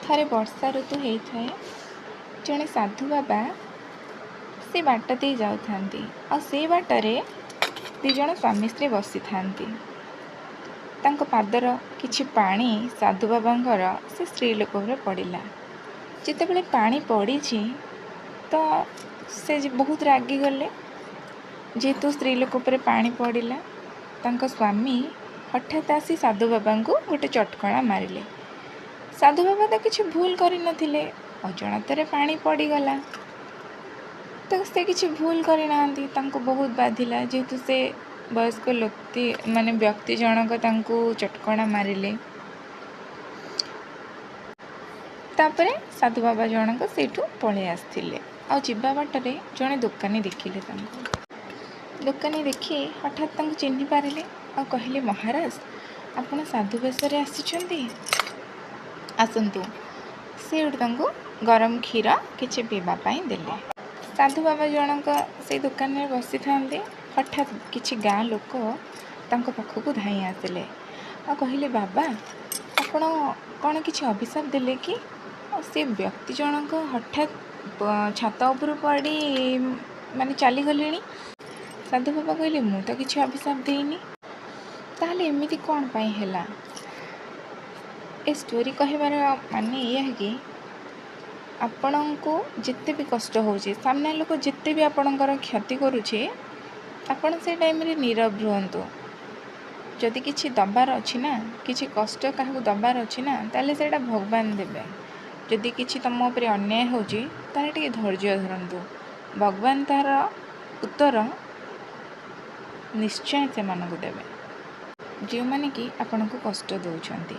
ଥରେ ବର୍ଷା ଋତୁ ହେଇଥାଏ। ଜଣେ ସାଧୁ ବାବା ସେ ବାଟ ଦେଇ ଯାଉଥାନ୍ତି ଆଉ ସେ ବାଟରେ ଦୁଇ ଜଣ ସ୍ୱାମୀ ସ୍ତ୍ରୀ ବସିଥାନ୍ତି। ତାଙ୍କ ପାଦର କିଛି ପାଣି ସାଧୁ ବାବାଙ୍କର ସେ ସ୍ତ୍ରୀ ଲୋକ ଉପରେ ପଡ଼ିଲା। ଯେତେବେଳେ ପାଣି ପଡ଼ିଛି ତ ସେ ବହୁତ ରାଗିଗଲେ। ଯେହେତୁ ସ୍ତ୍ରୀ ଲୋକ ଉପରେ ପାଣି ପଡ଼ିଲା, ତାଙ୍କ ସ୍ୱାମୀ ହଠାତ୍ ଆସି ସାଧୁ ବାବାଙ୍କୁ ଗୋଟେ ଚଟକଣା ମାରିଲେ। ସାଧୁ ବାବା ତ କିଛି ଭୁଲ କରିନଥିଲେ, ଅଜାଣତରେ ପାଣି ପଡ଼ିଗଲା, ତ ସେ କିଛି ଭୁଲ କରିନାହାନ୍ତି। ତାଙ୍କୁ ବହୁତ ବାଧିଲା, ଯେହେତୁ ସେ ବୟସ୍କ ବ୍ୟକ୍ତି ମାନେ ବ୍ୟକ୍ତି ଜଣକ ତାଙ୍କୁ ଚଟକଣା ମାରିଲେ। ତାପରେ ସାଧୁ ବାବା ଜଣକ ସେଇଠୁ ପଳେଇ ଆସିଥିଲେ ଆଉ ଯିବା ବାଟରେ ଜଣେ ଦୋକାନୀ ଦେଖିଲେ ତାଙ୍କୁ। ଦୋକାନୀ ଦେଖି ହଠାତ୍ ତାଙ୍କୁ ଚିହ୍ନି ପାରିଲେ ଆଉ କହିଲେ, ମହାରାଜ, ଆପଣ ସାଧୁ ବେଶରେ ଆସିଛନ୍ତି, ଆସନ୍ତୁ। ସେ ଗୋଟେ ତାଙ୍କୁ ଗରମ କ୍ଷୀର କିଛି ପିଇବା ପାଇଁ ଦେଲେ। ସାଧୁ ବାବା ଜଣକ ସେଇ ଦୋକାନରେ ବସିଥାନ୍ତି। ହଠାତ୍ କିଛି ଗାଁ ଲୋକ ତାଙ୍କ ପାଖକୁ ଧାଇଁ ଆସିଲେ ଆଉ କହିଲେ, ବାବା, ଆପଣ କ'ଣ କିଛି ଅଭିଶାପ ଦେଲେ କି? ଆଉ ସେ ବ୍ୟକ୍ତି ଜଣକ ହଠାତ୍ ଛାତ ଉପରୁ ପଡ଼ି ମାନେ ଚାଲିଗଲେଣି। ସାଧୁ ବାବା କହିଲେ, ମୁଁ ତ କିଛି ଅଭିଶାପ ଦେଇନି, ତାହେଲେ ଏମିତି କ'ଣ ପାଇଁ ହେଲା? ଏ ଷ୍ଟୋରି କହିବାର ମାନେ ଏଇଆ କି ଆପଣଙ୍କୁ ଯେତେ ବି କଷ୍ଟ ହେଉଛି, ସାମ୍ନା ଲୋକ ଯେତେ ବି ଆପଣଙ୍କର କ୍ଷତି କରୁଛି, ଆପଣ ସେ ଟାଇମ୍ରେ ନୀରବ ରୁହନ୍ତୁ। ଯଦି କିଛି ଦେବାର ଅଛି ନା, କିଛି କଷ୍ଟ କାହାକୁ ଦେବାର ଅଛି ନା, ତାହେଲେ ସେଇଟା ଭଗବାନ ଦେବେ। ଯଦି କିଛି ତୁମ ଉପରେ ଅନ୍ୟାୟ ହେଉଛି, ତାହେଲେ ଟିକେ ଧୈର୍ଯ୍ୟ ଧରନ୍ତୁ। ଭଗବାନ ତାର ଉତ୍ତର ନିଶ୍ଚୟ ସେମାନଙ୍କୁ ଦେବେ, ଯେଉଁମାନେ କି ଆପଣଙ୍କୁ କଷ୍ଟ ଦେଉଛନ୍ତି।